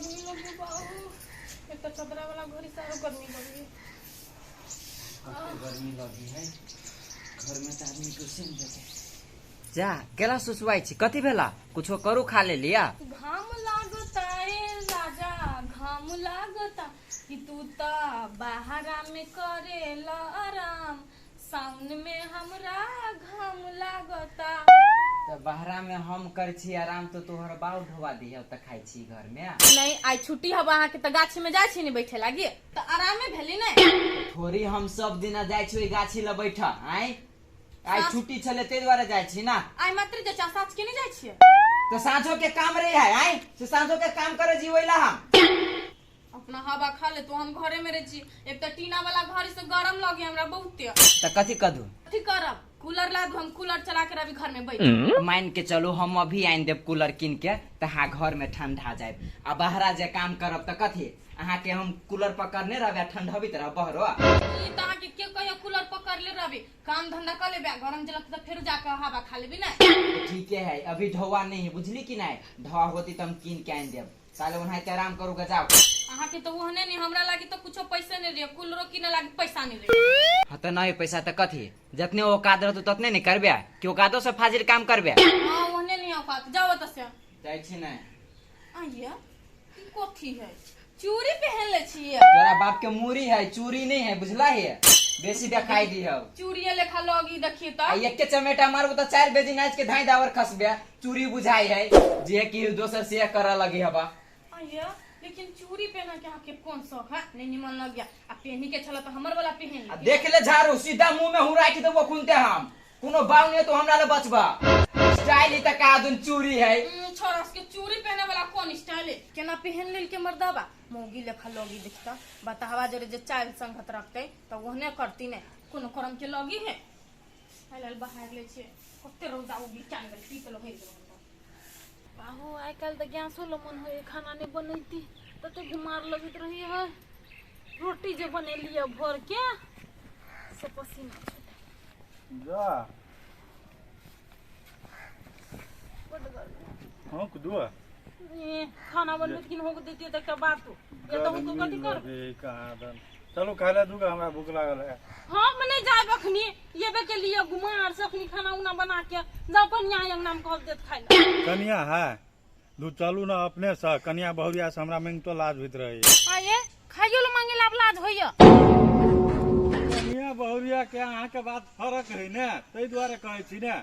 गर्मी लगे बाबू। एक तो चदरा वाला घड़ी से आरो गर्मी लगे। कते गर्मी लगी है घर में तो आदमी के सिन देते। जा केला सुसुआई छी, कथी भेला? कुछो करू खा ले लिया। घाम लागता ए राजा, घाम लागता कि तू त बाहरा में करेला आराम, साउन में हमरा घाम लागता। त बाहरा में हम कर छी आराम तो तोहर बाऊ ढोवा दिहे त खाई छी घर में। नहीं आई छुट्टी हवा अहाँ के त गाछी में जाय छी ने बैठे लागी त आरामे भेली ने। थोड़ी हम सब दिना जाय छी ओइ गाछी ल बैठ। आय आइ छुट्टी छले ताहि दुआरे जाय छी ना। आइ मात्र जे चा साँझ के नहीं जाय छियै। तो साँझो के काम रहे है, आय से साँझो के काम करे जी ओइला हम। अपना हवा खा ले तो हम घरे में रहे छी। एक त टीना वाला घर से गरम लगे हमरा बहुते। त कथी कदू? कथी करब? कूलर ला दू, हम कूलर चला के अभी घर में बैठ। मान के चलू हम अभी आनि देब कूलर कीन के त हाँ घर में ठंडा जायब। आ बाहरा जे काम करब त कथी अहाँ के हम कूलर पकड़ने रहबे ठंडबित रहब बहरो। ई त अहाँ के के कहियो कूलर पकड़ले रहबे, काम धंधा कर लेबे, गरम जलक त फेर जाके हवा खा लेबी ना। ठीके है, अभी ढौआ नहीं है बुझली कि नहीं? ढौआ होती त हम कीन के आनि देब। साले ओनाहिते आराम करू के जाओ। अहाँ के तो ओहने नहीं, हमरा लागी तो कुछो पैसे नहीं रहे, कूलरो किने लागी पैसा नहीं रहे। हाँ त नहीं पैसा त कथी, जतने औकात रहतो ततने नहीं करबे कि औकातो से फाजिल काम करबे। हाँ ओहने नहीं औकात, जाओ त से। जाइ छी नहीं। आइया ई कथी है? चूड़ी पहन ले छियै। तोरा बाप के मूरी है, चूड़ी नहीं है बुझला है? बेसी देखाई दी है। चूड़िए लेखा लगी देखिए त। आ एके चमेटा मारबो त 4 बेजी नाच के धाई दावर खसबे, चूड़ी बुझाई है जे कि दोसर से करऽ लगी हबा। आइया लेकिन चूड़ी पहना के अहाँ के कौन शौक है? नहीं निमन लग गया। आ पहनी के छला त हमर वाला पहन आ देख ले झाड़ू सीधा मुंह में हुरा के देबो खुनते हम, कोनो बाव नहीं तो हमरा ले बचबा। स्टाइल ही त का दुन चूड़ी है। छोरा के चूड़ी पहने वाला कौन स्टाइल है? केना पहन लेल के मर्दाबा मौगी लेखा लगी दिखता। बतावा जरे जे चाइल संगत रखते त ओहने करती ने, कोनो करम के लगी है। आइ बाहर ले छे कते रौदा उगी चान गेल पी के लगे गेल। बाहु आइ काल्हि तऽ गैसो ल मन होइए खाना नहि बनैती, तते गुमार लगैत रही है। रोटी जे बनेलियै भोर के से पसीना छूटे। जा बड्ड गर्मी। हाँक दुआ। ए, खाना बनबैत किन होक देतियै तऽ एकटा बात हो। या तऽ हुनको कथी करब? कहाँ दन। चलू खाय ला दूगा, हमरा भूख लागल है। हम नहीं जायब अखनी, येबे के लिए गुमार से अखनी खाना उना बना के जाओ कनिया अंगना में कहब देत खाय ला। कनिया है दू चलू ना अपने से, कनिया बहुरिया से हमरा मांगतो लाज होइत रहे। आये खाइयो ला मांगे ला लाज होइया। कनिया बहुरिया के अहाँ के बात फरक है ने, ताहि दुआरे कहै छी ने।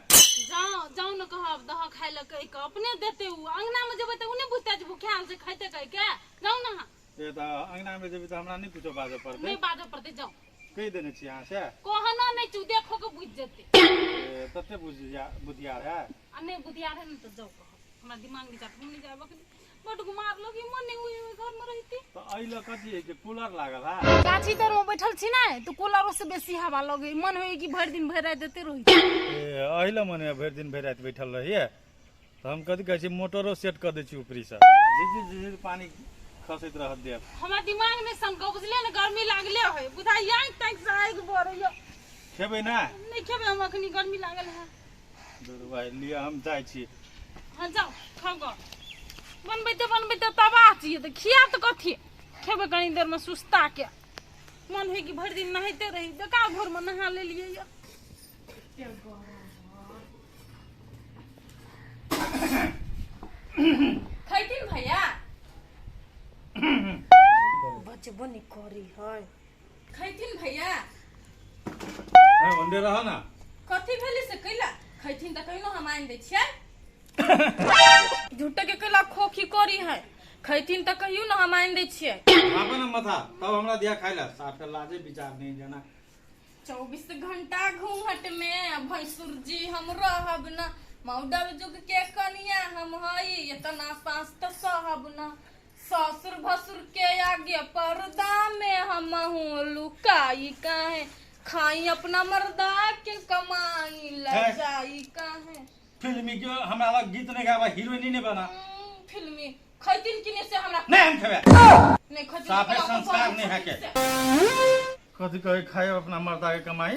जाओ जाओ न कहब दह खाय ला कहि के अपने देते उ अंगना में जेबै त उ नै बुझतै जे भुखायल से खैते कहि के। जाओ ना। ए त अंगना में जेबै त हमरा नै कुछो बाजऽ पड़तै। नै बाजऽ पड़तै, जाओ। कहि देने छी अहाँ से? कहना नै छु, देखो के बुझि जेतै। ए तते बुधियार है। आ नै बुधियार है न त जाओ कहब। हमरा दिमाग नै जात, हम नै जायब अखनी। बड गुमार लगी मन नै होई ओइ घर में रहिती। त एहि लऽ कथी है जे कूलर लागल है? गाछी तर में बैठल छी नै त कूलरो से बेसी हवा लगे, मन होई कि भरि दिन भरि राति एते रही। ए एहि लऽ मन भरि दिन भरि राति बैठल रहिए त हम कथी कहै छी मोटरो सेट कऽ दै छी ऊपरी से, झिझिर झिझिर पानी खसैत रहत देव। हमरा दिमाग नै सनकौ बुझलियै ने, गर्मी लागले है बुझाइ आँखि ताँखि से आगि बरैया। खेबै ना? नै खेबै हम अखनी, गर्मी लागल है। दुर भाई लिअ हम जाइ छी। हाँ जाओ खाओ गो। बनबैते बनबैते तबाह छियै तऽ खिया तऽ कथी खेबै, कनी देर में सुस्ता के मन होइ कि भरि दिन नहाइते रही, बेकार भोर में नहा लेलियै यऽ। खैथिन भैया? बचबो नहीं करी है। खैथिन भैया? है ओंडे रह ना। कथी भेली से कैला खैथिन त कहिनो हम आनि दै छियै। झूठे के कैला खोखी करी है, खैथिन त कहियो न हम आनि दै छियै। आपन माथा तब हमरा दिया खाय ला, साफ लाजे विचार नहीं जना। 24 घंटा घूंघट में भैंसुर जी हम रहब न, मॉडल युग के कनिया हम हई, इतना सास त सहब न, ससुर भसुर के आगे पर्दा में हम लुकाई काहे, खाई अपना मर्दा के कमाई लजाई काहे। फिल्मी के हमरा लग गीत नहीं गावा, हीरोइन नहीं बना। फिल्मी खैतिन कि नहीं से हमरा नहीं हम खेबे नहीं खैतिन। साफे संस्कार नहीं है के कथी कहे खाए अपना मर्दा के कमाई।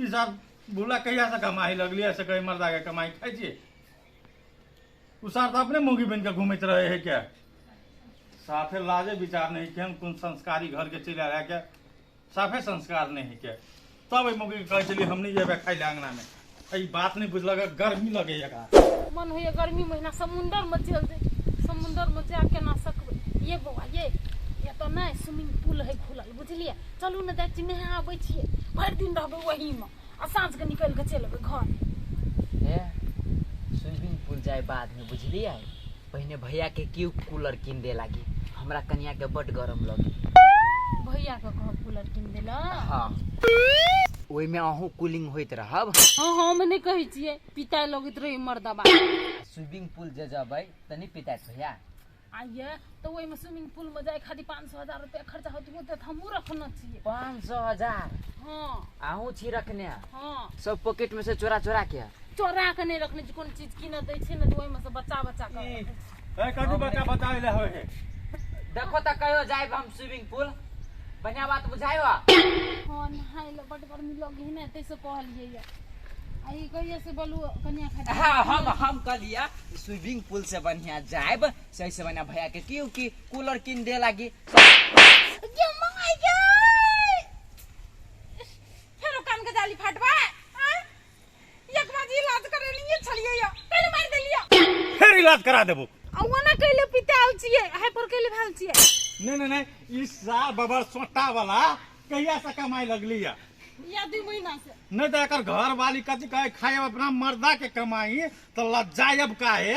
ई सब बुला कहिया से कमाई लगली ऐसे कहे मर्दा के कमाई खाई छी। उ सार तो अपने मौगी बन के घूमैत रहे है क्या। साफे लाजे विचार नहीं केहन कोन संस्कारी घर के चलि आयल के साफे संस्कार नहीं के तब एहि मौगी के कहै छलियै हम नहीं जेबै खाइ लए अंगना में ई बात नहीं बुझलक गर्मी लगैया एकरा। मन होइए गर्मी महीना समुंदर में चल जाए, समुंदर में जा केना सकबै। ये बौआ ये एतऽ नहि स्विमिंग पुल है खुलल, बुझलियै? चलू ने जाइ छी, नहा आबै छियै, भरि दिन रहबै ओहीमे आ साँझ के निकलि के चलि एबै घर। हे स्विमिंग पुल जाए बाद में, बुझलियै? पहिने भैया के क्यों कूलर कीन दे लागी, हमरा कनिया के बड गरम लगी। भैया के कहब कूलर कीन देला? हाँ, ओहिमे अहूँ कूलिंग होइत रहब। हाँ, हम नहि कहै छियै, पिताय लगैत रही मर्दबा। स्विमिंग पुल जे जबै तऽ नहि पितायत भैया? आइए तऽ ओहिमे स्विमिंग पुल में जाय खातिर 500 हजार रुपया खर्चा होत होते तऽ हमहूँ रखने छियै। 500 हजार? हाँ। अहूँ छी रखने? हाँ। सब पॉकेट में से चोरा चोरा के? चोरा के नहि रखने छी, कोनो चीज कीन दै छै ने तऽ ओहिमे से बचा बचा के रखै छी। ए कथी बच्चा बचा ले होय है? देखो तऽ कहियो जायब हम स्विमिंग पुल, बढ़िया बात बुझायो? हाँ, नहाय लए बड गर्मी लगे है ने, ताहिसँ कहलियै ये। आ ई कहिया से बोलू कनिया खातिर? हाँ, हम कहलिया स्विमिंग पुल से बढ़िया जायब, सही से बढ़िया भैया के क्यों कि कूलर कीन दे लागी। गे my गे, फेरो कान के जाली फाटबा? आय एक बार इलाज करेलिए छलिए या पहले मार देलिए, फेर इलाज करा देबो। आ ओना कैले पिताल छिए, हाय पर कैले भेल छिए? नहीं नहीं नहीं, ई साल बबर सोटा वाला कहिया से कमाई लगली है? या 2 महीना से। नहीं तो एकर घर वाली कथी कहे, खाए अपना मर्दा के कमाई तो लज्जायब काहे?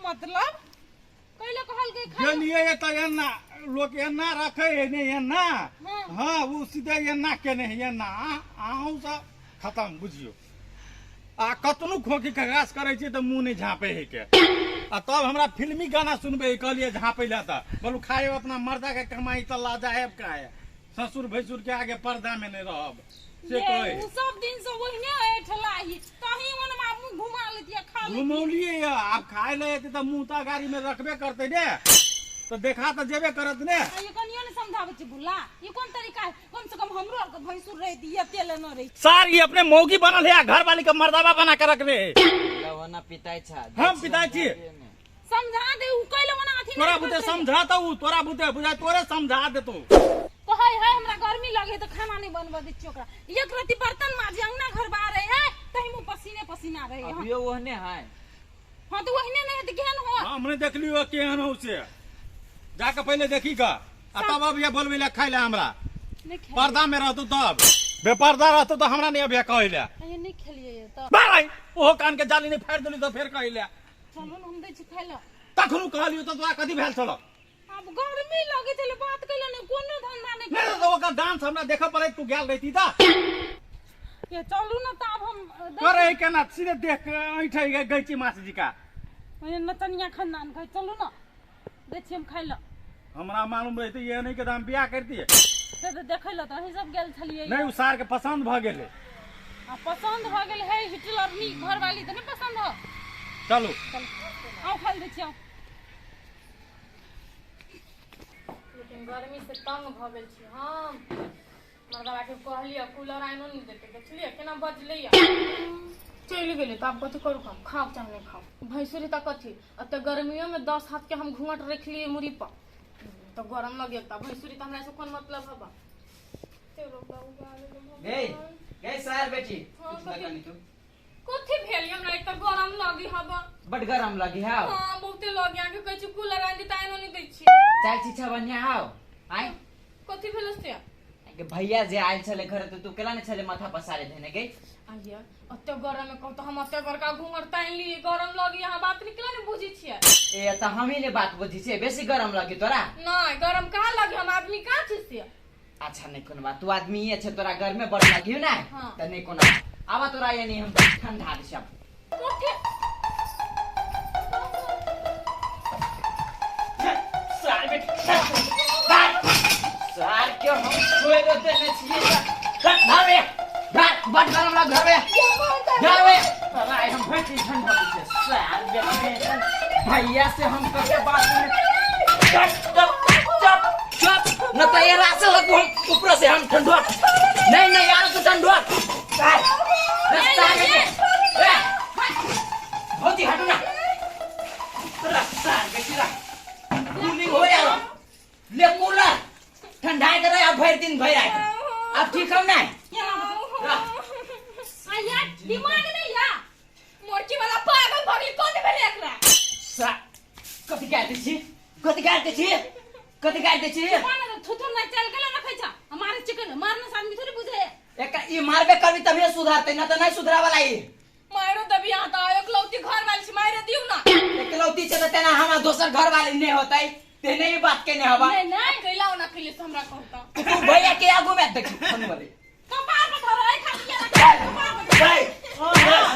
मतलब कैले कहल गई खाए? गेलिए ये तो एना लोग एना रखे है नहीं एना। हाँ, वो सीधे एना के नहीं एना आहू से खत्म बुझियो। आ कतनो खोखी खगास करे छी तो मुंह नहीं झाँपे है के। आ तब हमरा फिल्मी गाना सुनबे कहलिए झाँपे ला त बोलू खाए अपना मर्दा के कमाई तो लाजायब काहे, ससुर भैंसुर के आगे पर्दा में नहीं रहब से ये कहे। उ सब दिन से ओहिने ऐठलाही तही ओनमा मुंह घुमा लेतिया खा लेतिया। घुमौलिए या आब खाए ले एते त मुंह त गाड़ी में रखबे करते ने, तो देखा त जेबे करत ने। आ ये कनियो ने समझाबै छी भुला, ये कोन तरीका है? कम से कम हमरो आर के भैंसुर रहे दिया तेल न रही। सार ये अपने मौगी बनल है, घर वाली के मर्दावा बना के रखने है। लवना पिताई छा। हम पिताई छी। समझा दे उ कैले मना अथी तोरा बुते समझा त उ तोरा बुते बुझा तोरे समझा दे तू। कहै है हमरा गर्मी लगे त खाना नहीं बनबा दै छियै ओकरा, एक रति बर्तन माजे अंगना घर बाहर रहे है तही मुंह पसीने पसीना रहे है। अभियो ओहने है। हां तो ओहने नहीं है त केहन हो? हमने देखलियो केहन हो से, जाके पहले देखी का आ तब अब ये बोलबे ले खाइ ले हमरा। नहीं खेलिए। पर्दा में रहतौ तब बेपर्दा रहतौ त हमरा नहीं अभिया कहै ले। अरे नहीं खेलिए त। बाय ओहो कान के जाली नहीं फाड़ देली त फेर कहै ले। चलू न हम दै छी खाइ ले। तखनो कहलियो त तोरा कथी भेल छलो? अब गर्मी लगे छले बात कैले ने कोनो धंधा नहीं। नहीं त ओकर डांस हमरा देखऽ पड़ै, तू गेल रहती त। ये चलू न त अब हम करे केना सीधे देख के ऐठै गई गैची मास जी का। ये नचनिया खानदान कहै चलू न दै छी हम खाइ ले। हमरा मालूम रहते ये नहीं के दाम बियाह कर दिए। से त देखै ल त अहीं सब गेल छलियै। नहीं उ सार के पसंद भ गेलै। आ पसंद भ गेल है हिटलर नी घरवाली त नहीं पसंद हो। चलू चल आओ खाइ दै छी आओ। लेकिन गर्मी से तंग भ गेल छी हम। मर्दबा के कहलियै कूलर आनियो नहि देतै, देखलियै केना बजलैया। चलि गेलै तऽ आब कथी करू, हम खाउ चाहे नहि खाउ। भैंसुरी तऽ कथी एते गर्मियो में 10 हाथ के हम घूंघट रखलियै मुड़ी पर तऽ गरम लगे, तऽ भैंसुरी तऽ हमरा से कोन मतलब हबा। चलो बौआ, गई गई सार बेटी। हाँ, कुछ ना कथी? कनी तू। कथी भेल हमरा एक तऽ गरम लगी हबा। बड गरम लगी हाउ? हाँ बहुते लगी, अहाँके कहै छी कूलर आनि दी तऽ आनियो नहि दै छी। चाय छीछा बढ़िया हाउ? आइ कथी भेल से? के भैया जे आयल छले घर त तू केला ने छले माथा पसारे देने गई? आइया अते गरम में कहू त हम अते बड़का घूंघट तानि लिए गरम लगी, अहाँ बात निकले ने बुझी छियै। ए त हम ही ने बात बुझी छियै, बेसी गरम लगी तोरा? नहीं गरम कहाँ लगी, हम आदमी कहाँ छी से? अच्छा नहीं कोनो बात, तू आदमी ही छै तोरा घर में बड़ लगी ना। हाँ। त नहीं कोनो बात, आवा तोरा यानी हम ठंडा दे सब। कथी? सार बेटी, सार के हम छोड़ देने छियै। धरबे धर, बड गरम लग, धरबे धरबे तोरा आइ हम भरि दिन ठंडा दै छियै। सार बेटी भैया से हम कते बात में चुप चुप चुप चुप न त ये रासे लगू हम ऊपर से हम ठंडा नहीं नहीं यार तू ठंडा सार सार बेटी ए भौजी हटू ना तोरा सार बेटी रा कूलिंग हो। भरि दिन भरि राति। अब ठीक हौ नै? आ यार दिमाग नहीं या मोरकी वाला पागल भऽ गेली, कोन भेलै एकरा? कथी गारि दै छी? कथी गारि दै छी? कथी गारि दै छी? कोन थुथुर नहीं चल गेल रखै छ मारे चिकन मारने से आदमी थोड़ी बुझे। एक ई मारबे करबी तभिए सुधरतै, ना त नहीं सुधरा वाला ई। मारो देबी अहाँ तऽ एकलौती घर वाली छी, मारि दियौ ना। एकलौती छै त तेना हमरा दोसर घर वाली नहीं होतै, तेने ई बात केने हवा। नहीं नहीं कैला ओना कैले से हमरा कहता। तू भैया के आगू में देखी फोन वाले। कपार पर धरो ए खाली ये कपार पर धरो। रे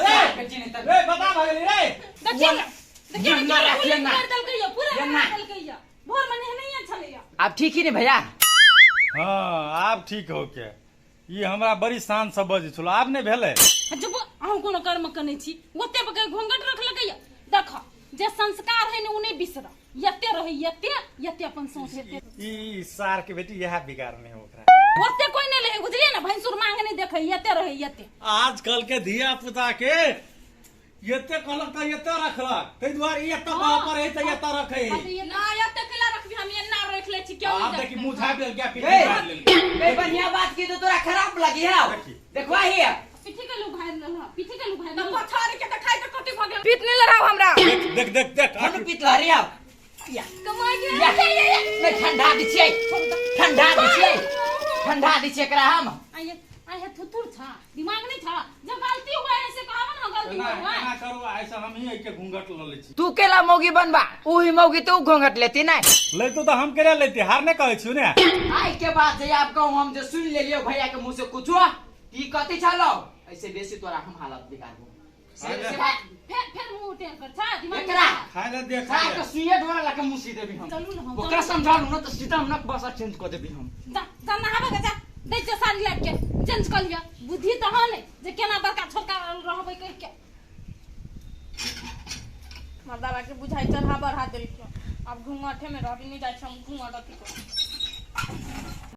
रे रे रे बता भगली रे। देखिए ना, देखिए ना रखिए ना। कर देलकै यो पूरा ये ना। कर देलकै यो भोर में नहीं छलैया। अब ठीक ही नहीं भैया? हाँ आब ठीक हो के। ई हमरा बड़ी शान से बजै छलो, आब नहि भेलै। जब अहूँ कोनो कर्म कनै छी ओते बके घोंघट रखलकै यो। देख जे संस्कार है ने उ नहीं बिसर, यते रहे यते यते अपन सोच हेते। ई सार के बेटी इएह बिगाड़ने हो ओकरा। ओते कोई नहीं रहे बुझलिए ना, भैंसुर मांगे नहीं देखे यते रहे यते। आजकल के धिया पुता के एते कहलक त एते रखलक, ताहि दुआरे ई एते कहऽ पड़ै तऽ एते रखै। ना एते कैला रखबी, हम एना रख लै छी, क्यों आब नहीं देखी मुँह झापि लेलकै, पीठी ए, झापि लेलकै। ए बढ़िया बात की तो तोरा खराब लगी है। देखी। देखवा ही है। पीठी के लुभाइ लेलह, पीठी के लुभाइ तऽ लेलह। पछाड़ के तऽ खाइ तऽ कथी भऽ गेल? पीत नहि लड़ाउ हमरा। देख देख देख देख हम पीत लहरी आब। या। कमाइ गेल। या। नहीं ठंडा दै छियै, ठंडा दै छियै, ठंडा दै छियै एकरा हम। आये आये थुथुर छा, दिमाग नहीं छा, जब गलती हुआ है ऐसे कहावा ना गलती एना हुआ है। एना करू, आइ से हमही एके घूंघट लऽ लै छी। तू केला मौगी बनबा, ओही मौगी तो घूंघट लेती नहीं। लैतो तऽ हम केना लैती, हार नहि कहै छियौ ने। आई के बाद जे आब कहूं हम जे सुन लेलियो भैया के मुंह से कुछो, ई कथी छलो, ऐसे बेसी तोरा हम हालत बिगाड़बो। से से बात फिर फिर मुंह टेढ़ कर छा, दिमाग एकरा खाय ले देख सार के सुइए ढोरा लके मुंह सी देबी हम। चलू ना हम, ओकरा समझालू ना त सीधा हम नक बसा चेंज क देबी हम। जा जा नहाबे के जा, दै छियै साड़ी लाबि के चेंज कर लिअ। बुद्धि तऽ हँ नहि जे केना बड़का छोटका रहबै कहि के। मर्दाबा के बुझाइ चढ़ा बढ़ा देलकै, आब घूंघटे में रहबी, नहीं जाइ छी हम घूंघट अथी कर।